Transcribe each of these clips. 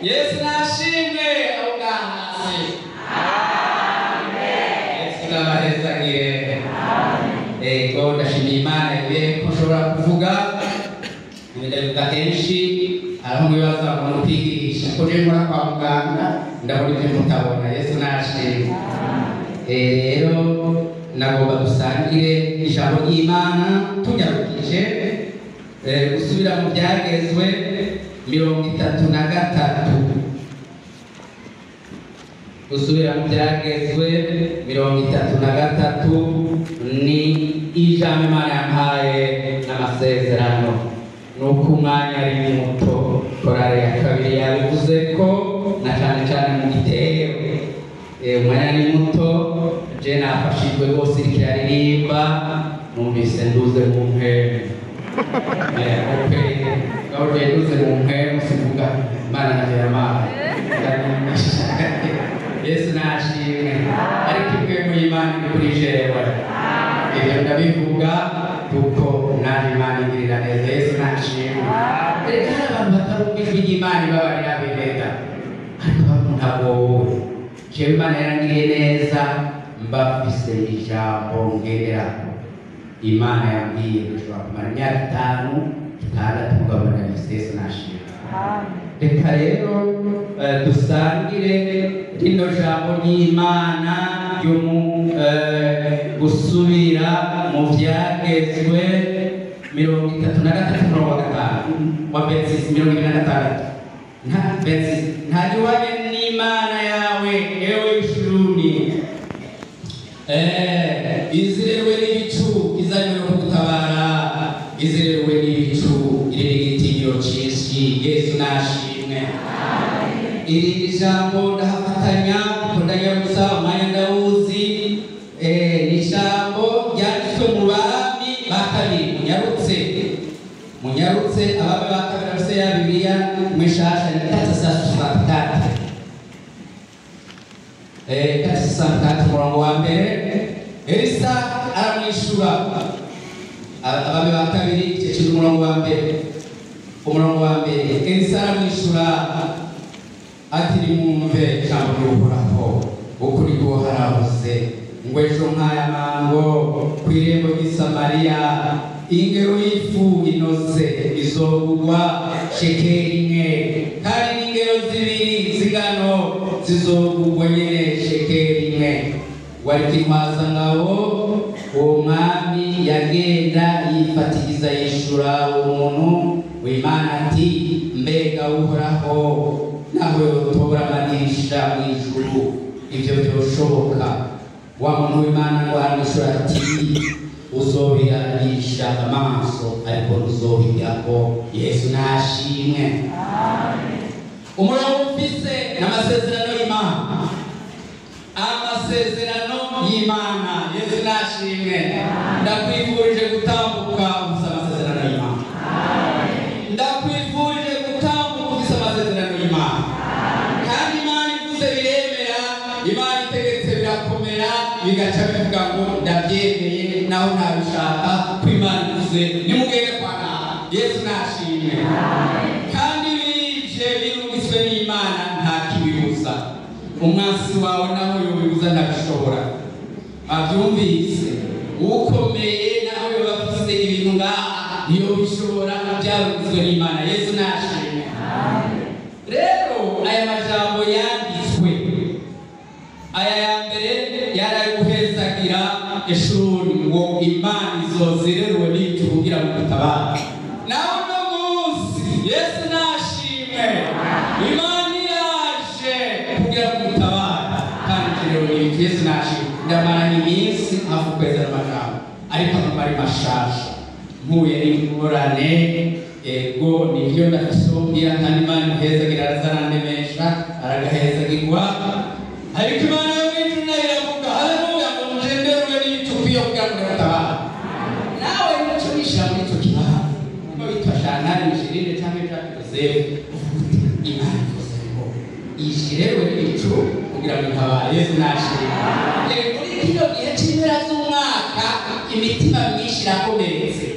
Yesu nashimwe aho ngaha hasi. Amen. Yesu nabahezagire. Ego ndashimiye Imana ibe ko nshobora kuvuga ndabivuga kenshi hariho mwibaza ngo nukwigisha ko je nkora kwa muganga ndabona ibyo mutabona. Yesu nashimwe. Rero nagomba dusangire ijambo ry'Imana tunyarukije gusubira mu byagezwe 33, gusubira mu byagezwe 33 ni ijambo Imana yampaye n'amasezerano. Nuko umwanya ari muto, korale ya kabiri yabivuze ko na cyane cyane mu gitero umwanya ni muto. Je nafashijwe rwose irikiraririmba numvise nduze mu mpemu. Nduze mu mpemu sivuga Imana nayo yamaye. Yesu nashimwe. Ariko impwemu y'Imana iri kuri jewe. Ibyo ndabivuga kuko naje Imana ingirira neza. Yesu nashimwe. Reka hari abantu batarumva ijwi ry'Imana ibabarira beneda, ariko ntabwo jewe Imana yarangiriye neza, mbafise ijambo ngenderako. Imana yambwiye dushobora kumara imyaka 5 6 mugabo ndabifise. Yesu nashimwe. Reka rero dusangire rino jambo ry'Imana ryo mu gusubira mu byagezwe 33 murongo wa 5 wa 26 nta giwanye n'Imana yawe ewe Yeshuruni, izirewe n'ibicu izanywe no kugutabara, izirewe n'ibicu iri n'igitinyiro cyinshi. Yesu nashimwe. Iri jambo ndahafatanya kuko ndanyarutsa umwanya ndawuzi. Ni ijambo ryanditswe mu Bami ba kabiri. Munyarutse Abami ba kabiri bafise ya Bibiliya mwishasha ni 463. 463 umurongo wa mbere. Elisa aramwishura. Abami ba kabiri igice cy'umurongo wa mbere. Umurongo wa mbere. Elisa aramwishura ati nimwumve ijambo ry'Uhoraho, ukuri guharabuze ngo ejo nk'aya mango ku irembo ry'i Samariya ingero y'ifu inoze izogugwa shekeli imwe, kandi n'ingero 2 z'ingano zizogugwa nyene shekeli imwe. Wariko intwazangabo uwo mwami yagenda yifatikiza yishura uwo muntu w'Imana ati mbega Uhoraho naho yotobora amadirisha mu ijuru ibyo byoshoboka? Wa muntu w'Imana ngo aramwishura ati uzobiranisha amaso ariko ntuzobijyako. Yesu nashimwe. Umurongo ufise n'amasezerano y'Imana, amasezerano y'Imana. Yesu nashimwe. Ndakwifurije gutambuka ufise amasezerano y'Imana. Ndakwifurije gutambuka ufise amasezerano y'Imana. Kandi Imana ivuze biremera, Imana itegetse birakomera, bigaca bivuga ngo ndabyemeye naho ntabishaka ko Imana ivuze nimugende kwa naha. Yesu nashimwe. Kandi bije birungitswe n'Imana nta kibibuza. Umwansi wawe naho yobibuza ntabishobora. Bavyumvise ukomeye naho yoba afise ibintu ngaha ntiyobishobora, byarungitswe n'Imana. Yesu nashimwe. Rero aya majambo yanditswe, aya ya mbere yari guhezagira Eshuruni ngo Imana izozererwe n'ibicu kugira ngo itabare. Naho uno munsi Yesu nashimwe, Imana iraje kugira ngo itabare kandi ikirewe n'ibicu. Yesu nashimwe. Ndamaranye iminsi hafi ukwezi n'amajambo ariko aguma ari mashasha, mpuye n'ingorane. Ego nivyo ndafise kandi Imana imuhezagira arazarandemesha aragahezagirwa. Ariko Imana yo mw'ijuru nayo iravuga haleluya ngo mujenderwe n'ibicu kugira ngo itabare. Nawe nico wishira muri ico kibanza niba witwa Shantari Micheline canke Jacques Joseph, uvuga uti Imana ivuze ngo ishirewe n'ibicu kugira ngo itabare. Yesu nashimwe. Muri kino gihe cy'impera z'umwaka imitima myinshi irakomeretse.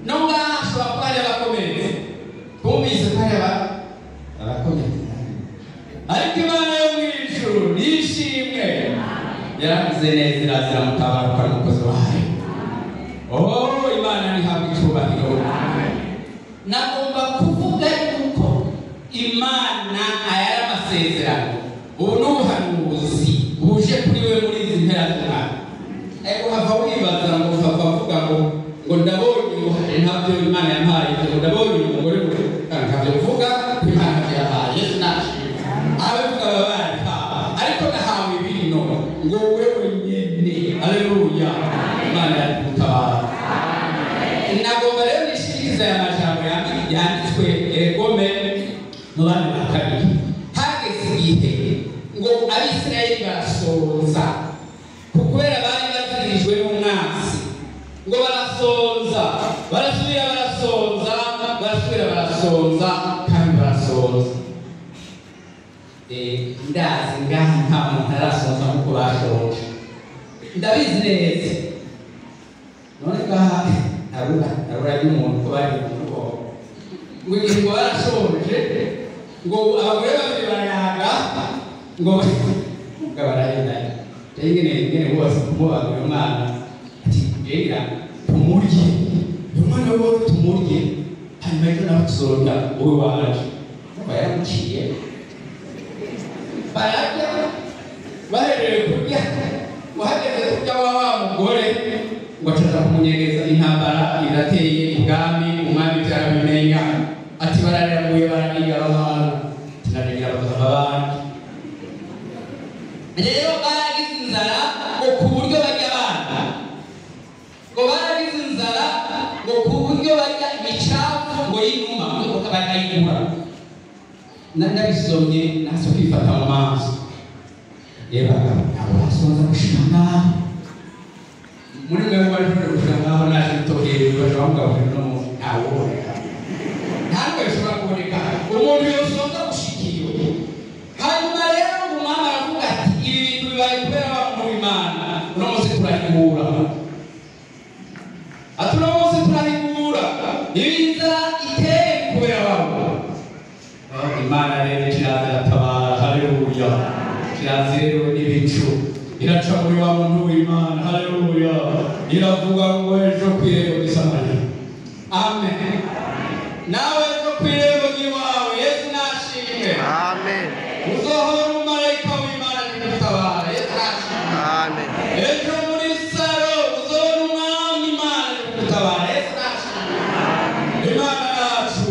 No ngaha hashobora kuba hari abakomeretse. Twumvise ko hari abakomeretse. yaragize neza irazira mutabaruka n'umukozi wayo. Oh, Imana ntihabwe icyubahiro. Nagomba kuvuga yuko Imana ayari amasezerano, ubu ni ubuhanuzi buje kuri we muri izi mpera z'umwaka. Uhava wibaza ngo uhava avuga ngo ndabonye ngo ntabyo Imana yampaye, ngo ndabonye umugore ntabyo mvuga ko Imana yampaye. Yesu nashimwe. Abavuga baba barihawe, ariko nahawe bino ngo wewe nyene. Haleluya, Imana yadutabara. Nagomba rero nishikiriza aya majambo yanditswe egome mu bana ba kabiri. Hageze igihe ngo Abisirayeli barasonza, kubera bari bazirijwe n'umwanzi, ngo barasonza, barasubira barasonza, barasubira barasonza, kandi barasonza. Ndazi ngaha nta muntu arasonza nk'uko bashonje, ndabizi neza. None ngaha ntarura y'umuntu ko bari mu rugo, ngo igihe ngo barashonje, ngo abagore babiri barayaga, ngo barahendanye. Ingene bose kumubaga uyu mwana ati mbega tumurye uyu mwana wowe, tumurye hanyuma ejo nawe tuzorya wowe waje. Yaramuciye bararya, bahereye kurya, uhageze kurya wa mugore ngo acaza kumunyegeza. Intambara irateye ibwami, umwami byarabimenya, ati barariramuye barariya abantu, tinarengera bakava abandi. Rero baragize inzara ngo ku buryo barya abana, ngo baragize inzara ngo ku buryo barya imicafu ngo y'inuma ngo bakayigura. Ndabisomye nase kwifata mu maso. Reba ntabwo basonza gushika ngaho, muri mwe bari gushika ngaho naje bitokeye bashobora kugaburira uno munsi ntawuboneka, ntabwo bishobora kuboneka umuntu yosonza gushikiwe. Hanyuma rero umwami aravuga ati ibi bintu bibaye kubera wa muntu w'Imana, uno munsi turahigura. Ati uno munsi turahigura, ibi inzara iteye kubera wa muntu. Imana rero kiraza iratabara. Haleluya, kiraza rero n'ibicu iraca muri wa muntu w'Imana. Haleluya, iravuga ngo ejo ku irembo ry'i Samariya. Amen. Nawe ejo ku irembo ry'iwawe, Yesu nashimwe. Amen. Uzohora umumarayika w'Imana aje kugutabara. Yesu nashimwe. Amen. Ejo muri saro uzohora umwami Imana aje kugutabara. Yesu nashimwe. Imana yacu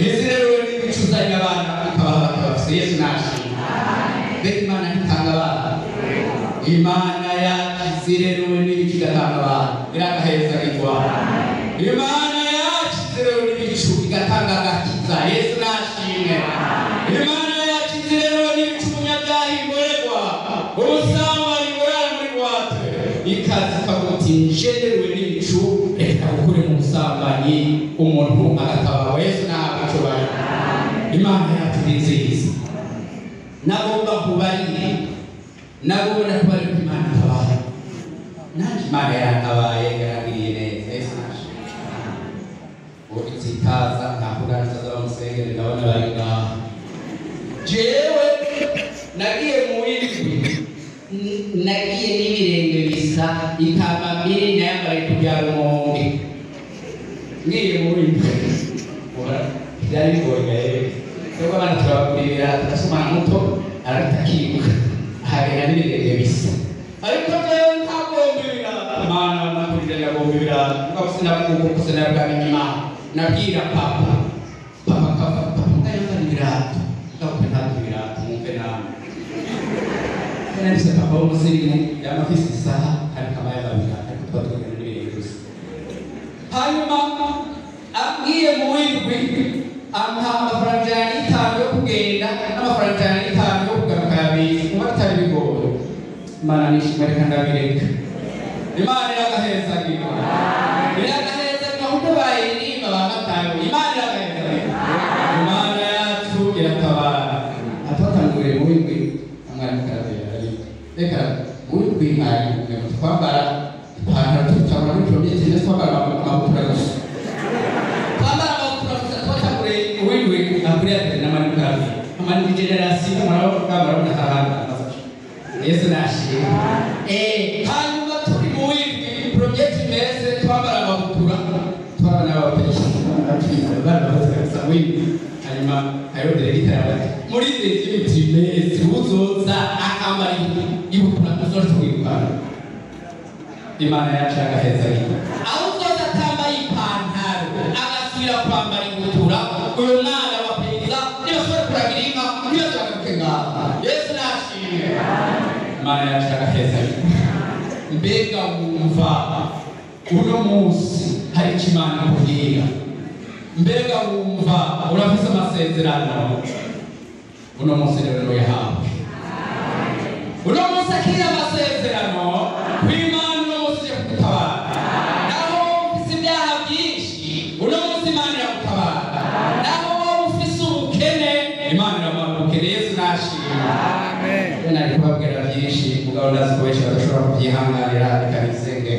izirewe n'ibicu uzanye abana ikabaha bakabafise. Yesu nashimwe. Mbega Imana ntitanga abana? Imana yacu izirewe n'ibicu igatanga abana, iragaheza igwa. Imana yacu izirewe n'ibicu igatanga agakiza. Yesu nashimwe. Imana yacu izirewe n'ibicu umunyabyaha imborerwa, ubusambanyi ingorane muri bwate, ikaza ikavuga ati njerewe n'ibicu, reka gukure mu busambanyi, umuntu agatabarwa. Yesu nahabwe icyubahiro. Imana yacu ni nziza. Nagomba kubarire, nagomba kubarira ko Imana itabara. Nanjye Imana yarantabaye, yarangiriye neza. Yesu nashimwe. Ubu itsitaza ntakuganiriza z'abamusengere, ndabona bari ngaha. Jewe nagiye mu w'indwi, nagiye n'ibirenge bisa ikamambiri nayambaye ku Rumonge. Ngiye mu w'indwi byari bigoye rero, twebwe abana turabagurira, turasoma muto arahita akibuka ahagenda n'ibirenge bisa. Ariko jewe ntagomba ibirato, Imana nakurira ndagomba ibirato, mugabo sinavuga uko sinabwamenye Imana. Nabwira papa, papa akava, papa mbwa yambara ibirato, mugabo twe ntabwo ibirato, mwumve namwe. Nandise papa w'umusirimu yama afise isaha kandi akaba yambaye ibirato, ariko tuba tugenda n'ibirenge gusa. Hanyuma ambwiye mu w'indwi ampa amafaranga 105 yo kugenda n'amafaranga 105 yo kugaruka yabiri, kuba bitari bigoye. Imana nishimwe, reka ndabireka. Imana iragahezagirwa, iragahezagirwa kuko bayiririmba ba Matayo. Imana iragahezagirwa, Imana yacu iratabara. Atwatanguriye mu w'indwi amwarimu karavera, reka mu w'indwi mwarimu twambara ipantaro tutangura muri premier trimestre, twambara amakabutura gusa, twambara amakabutura gusa. Twatanguriye mu w'indwi akuri ate n'amwarimu karavera, amwarimu generation murabona murabona hahanga. Yesu nashimwe. Hanyuma turi mu w'indwi premier trimestre twambara amabutura, twabana b'abapeshi bana w'indwi. Hanyuma hariho diregiteri ati muri deuxième trimestre uzoza akambara ibutura tuzoca tumwirukana. Imana yacu yagaheza aho uzoza atambaye ipantaro agasubira kwambara ibutura, uyu mwana wa perezida ntibashobora kuragira inka, ntibashobora ngaha. Yesu nashimwe. Imana yacu yagaheza. Mbega wumva uno munsi hari icyo Imana ikubwira? Mbega wumva urafise amasezerano? Uno munsi rero ntuyahawe. Uno munsi akira amasezerano kw'Imana, uno munsi uje kugutabara. Naho ufise ibyaha byinshi, uno munsi Imana iragutabara. Naho wowe ufise ubukene, Imana iramara ubukene. Yesu nashimwe. Nari kubabwira byinshi, mugabo ndazi ko benshi badashobora kubyihanganira. Reka nisenge.